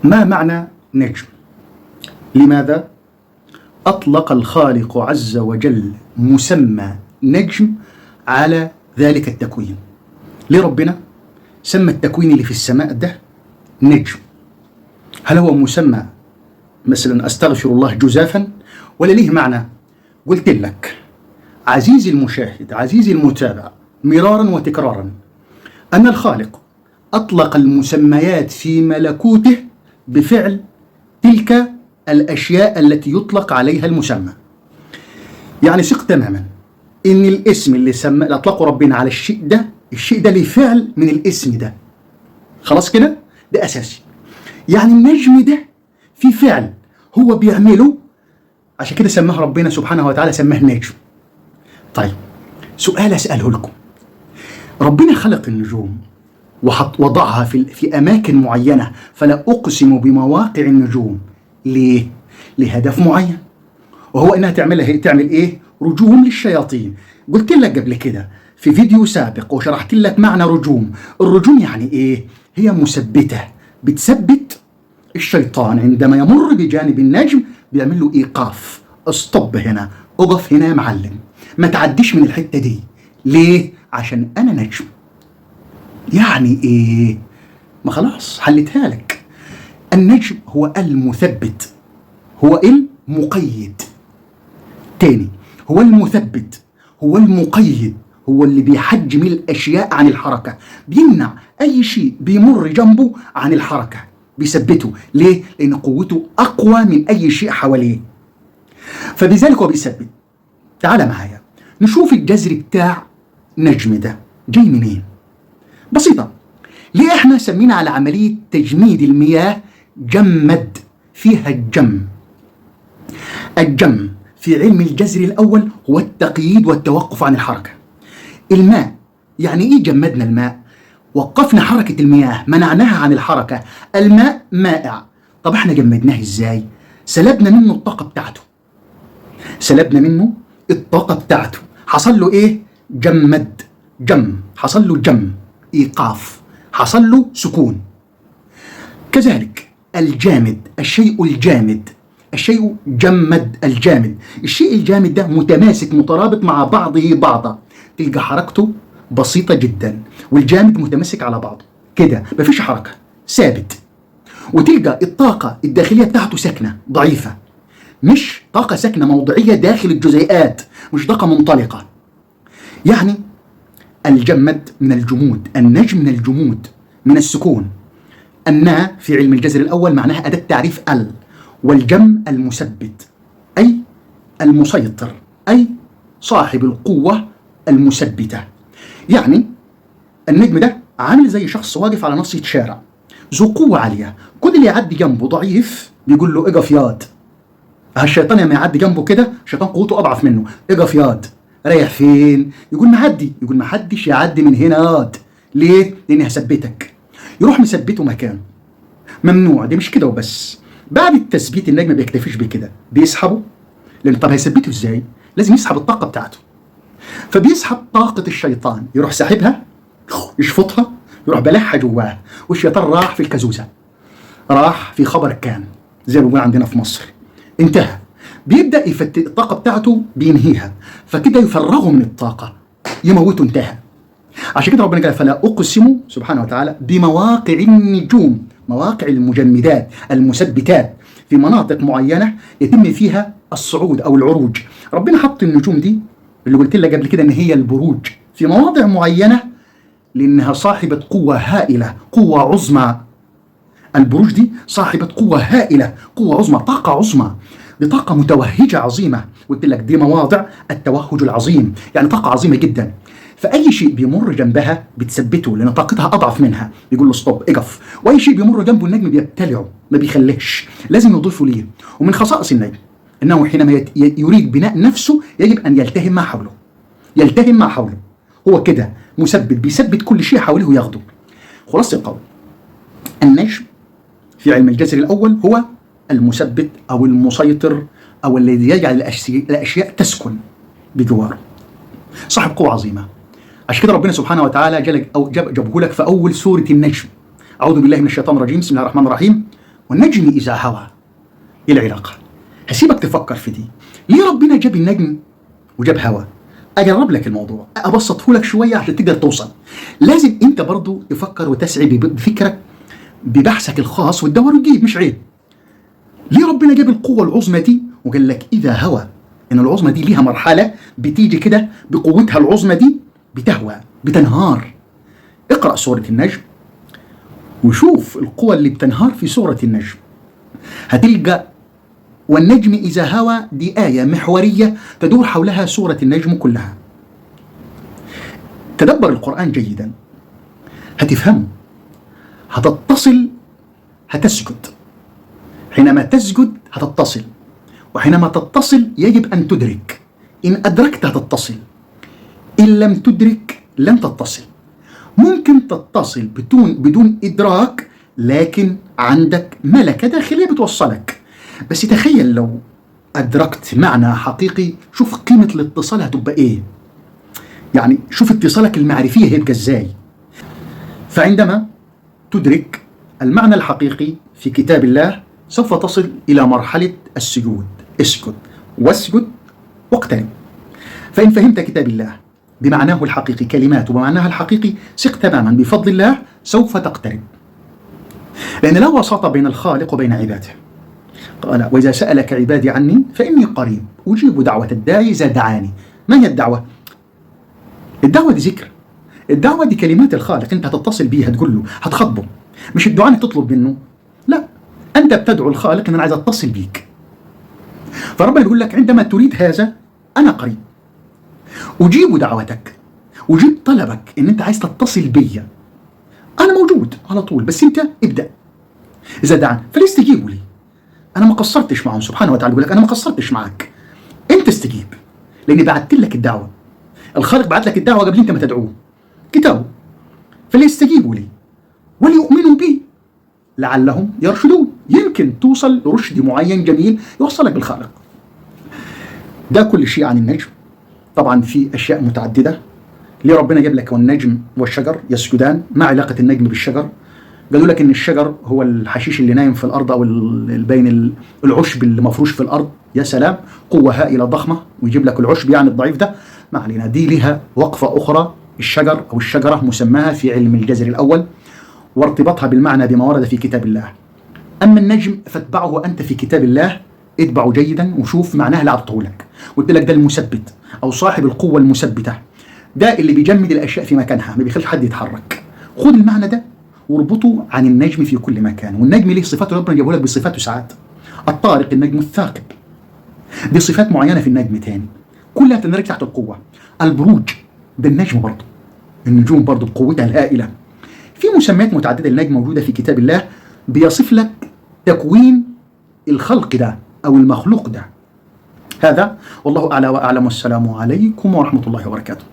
ما معنى نجم؟ لماذا أطلق الخالق عز وجل مسمى نجم على ذلك التكوين؟ ليه ربنا سمى التكوين اللي في السماء ده نجم؟ هل هو مسمى مثلا أستغفر الله جزافا ولا ليه معنى؟ قلت لك عزيزي المشاهد عزيزي المتابع مرارا وتكرارا أن الخالق أطلق المسميات في ملكوته بفعل تلك الأشياء التي يطلق عليها المسمى. يعني ثق تماما إن الاسم اللي أطلقه ربنا على الشيء ده، الشيء ده ليه فعل من الاسم ده. خلاص كده؟ ده أساسي. يعني النجم ده في فعل هو بيعمله، عشان كده سماه ربنا سبحانه وتعالى سماه نجم. طيب سؤال أسأله لكم، ربنا خلق النجوم وضعها في أماكن معينة، فلا أقسم بمواقع النجوم، ليه؟ لهدف معين، وهو إنها تعمل إيه؟ رجوم للشياطين. قلت لك قبل كده في فيديو سابق وشرحت لك معنى رجوم. الرجوم يعني إيه؟ هي مثبتة، بتثبت الشيطان عندما يمر بجانب النجم، بيعمل له إيقاف، استوب هنا، اقف هنا يا معلم، ما تعديش من الحتة دي. ليه؟ عشان أنا نجم. يعني إيه؟ ما خلاص حلتها لك. النجم هو المثبت، هو المقيد. تاني، هو المثبت، هو المقيد، هو اللي بيحجم الأشياء عن الحركة، بيمنع أي شيء بيمر جنبه عن الحركة، بيثبته. ليه؟ لأن قوته أقوى من أي شيء حواليه، فبذلك هو بيثبت. تعال معايا نشوف الجذر بتاع نجم ده جاي منين. بسيطة، ليه احنا سمينا على عملية تجميد المياه جمد؟ فيها الجم. الجم في علم الجذر الأول هو التقييد والتوقف عن الحركة. الماء يعني ايه جمدنا الماء؟ وقفنا حركة المياه، منعناها عن الحركة. الماء مائع، طب احنا جمدناه ازاي؟ سلبنا منه الطاقة بتاعته، سلبنا منه الطاقة بتاعته، حصل له ايه؟ جمد، جم، حصل له جم، ايقاف، حصل له سكون. كذلك الجامد، الشيء الجامد، الشيء جمد، الجامد، الشيء الجامد ده متماسك مترابط مع بعضه بعضا، تلقى حركته بسيطة جدا، والجامد متماسك على بعضه كده، مفيش حركة، ثابت. وتلقى الطاقة الداخلية بتاعته ساكنة ضعيفة، مش طاقة ساكنة موضعية داخل الجزيئات، مش طاقة منطلقة. يعني الجمد من الجمود، النجم من الجمود، من السكون. النا في علم الجذر الأول معناها أداة تعريف ال، والجم المثبت، أي المسيطر، أي صاحب القوة المثبتة. يعني النجم ده عامل زي شخص واقف على ناصية شارع ذو قوة عالية، كل اللي يعدي جنبه ضعيف بيقول له اقف ياض. الشيطان لما يعدي جنبه كده، الشيطان قوته أضعف منه، اقف ياض، رايح فين؟ يقول معدي، يقول ما حدش يعدي من هنا ياض. ليه؟ لأني هثبتك. يروح مثبتة مكانه، ممنوع. دي مش كده وبس، بعد التثبيت النجم ما بيكتفيش بكده، بيسحبه. لأن طب هيثبته ازاي؟ لازم يسحب الطاقة بتاعته، فبيسحب طاقة الشيطان، يروح ساحبها، يشفطها، يروح بلعها جواه، والشيطان راح في الكازوزة، راح في خبر كان زي ما بنقول عندنا في مصر، انتهى. بيبدأ يفت الطاقة بتاعته، بينهيها، فكده يفرغه من الطاقة، يموته، انتهى. عشان كده ربنا قال فلا أقسم سبحانه وتعالى بمواقع النجوم، مواقع المجمدات المثبتات في مناطق معينة يتم فيها الصعود أو العروج. ربنا حط النجوم دي اللي قلت لك قبل كده إن هي البروج في مواضع معينة، لأنها صاحبة قوة هائلة، قوة عظمى. البروج دي صاحبة قوة هائلة، قوة عظمى، طاقة عظمى، دي طاقة متوهجة عظيمة. قلت لك دي مواضع التوهج العظيم، يعني طاقة عظيمة جدا. فأي شيء بيمر جنبها بتثبته، لأن طاقتها أضعف منها، بيقول له ستوب، اقف. وأي شيء بيمر جنبه النجم بيبتلعه، ما بيخليهش، لازم يضيفه ليه. ومن خصائص النجم أنه حينما يريد بناء نفسه يجب أن يلتهم ما حوله، يلتهم ما حوله. هو كده مثبت، بيثبت كل شيء حوله وياخده. خلاصة القول، النجم في علم الجذر الأول هو المثبت أو المسيطر، أو الذي يجعل الأشياء تسكن بجواره، صاحب قوة عظيمة. عشان كده ربنا سبحانه وتعالى جابه لك في أول سورة النجم. أعوذ بالله من الشيطان الرجيم، بسم الله الرحمن الرحيم. والنجم إذا هوى. إيه العلاقة؟ هسيبك تفكر في دي. ليه ربنا جاب النجم وجاب هوى؟ أجرب لك الموضوع، أبسطه لك شوية عشان تقدر توصل. لازم أنت برضو تفكر وتسعي بفكرك ببحثك الخاص وتدور وتجيب، مش عيب. ليه ربنا جاب القوة العظمى دي وقال لك إذا هوى؟ إن العظمى دي ليها مرحلة بتيجي كده بقوتها العظمى دي بتهوى، بتنهار. اقرأ سورة النجم وشوف القوة اللي بتنهار في سورة النجم، هتلقى والنجم إذا هوى دي آية محورية تدور حولها سورة النجم كلها. تدبر القرآن جيدا هتفهمه، هتتصل، هتسجد. حينما تسجد هتتصل، وحينما تتصل يجب أن تدرك. إن أدركت هتتصل، إن لم تدرك لن تتصل. ممكن تتصل بدون إدراك، لكن عندك ملكة داخلية بتوصلك. بس تخيل لو أدركت معنى حقيقي، شوف قيمة الاتصال هتبقى إيه. يعني شوف اتصالك المعرفية هيبقى إزاي. فعندما تدرك المعنى الحقيقي في كتاب الله سوف تصل إلى مرحلة السجود. اسجد واسجد واقترب. فإن فهمت كتاب الله بمعناه الحقيقي، كلماته بمعناها الحقيقي، ثق تماما بفضل الله سوف تقترب. لأن لا وساطة بين الخالق وبين عباده. قال وإذا سألك عبادي عني فإني قريب أجيب دعوة الداعي إذا دعاني. ما هي الدعوة؟ الدعوة دي ذكر، الدعوة دي كلمات الخالق، أنت هتتصل بيه، هتقول له، هتخاطبه. مش الدعاء انك تطلب منه، لا، أنت بتدعو الخالق إن أنا عايز أتصل بيك. فربنا بيقول لك عندما تريد هذا أنا قريب، أجيب دعوتك، أجيب طلبك إن أنت عايز تتصل بيا، أنا موجود على طول، بس أنت ابدأ. إذا دعان فليستجيبوا لي، أنا ما قصرتش معهم. سبحانه وتعالى بيقول لك أنا ما قصرتش معك، أنت استجيب، لأني بعت لك الدعوة. الخالق بعت لك الدعوة قبل أنت ما تدعوه، كتابه. فليستجيبوا لي وليؤمنوا بي لعلهم يرشدون. يمكن توصل لرشد معين جميل يوصلك بالخالق. ده كل شيء عن النجم. طبعا في أشياء متعددة. ليه ربنا جاب لك والنجم والشجر يسجدان؟ ما علاقة النجم بالشجر؟ قالوا لك إن الشجر هو الحشيش اللي نايم في الأرض، أو بين العشب اللي مفروش في الأرض. يا سلام، قوة هائلة ضخمة ويجيب لك العشب يعني الضعيف ده. ما علينا، دي لها وقفة أخرى. الشجر أو الشجرة مسماها في علم الجزر الأول، وارتباطها بالمعنى بما ورد في كتاب الله. أما النجم فاتبعه أنت في كتاب الله، اتبعه جيدا وشوف معناها اللي عطته لك. قلت لك ده المثبت أو صاحب القوة المثبتة، ده اللي بيجمد الأشياء في مكانها، ما بيخليش حد يتحرك. خد المعنى ده واربطه عن النجم في كل مكان. والنجم ليه صفاته، ربنا جابه لك بصفاته ساعات. الطارق، النجم الثاقب، دي صفات معينة في النجم تاني، كلها تندرج تحت القوة. البروج ده النجم برضه، النجوم برضه بقوتها الهائلة. في مسميات متعددة للنجم موجودة في كتاب الله، بيصف لك تكوين الخلق ده أو المخلوق ده. هذا والله أعلى وأعلم، والسلام عليكم ورحمة الله وبركاته.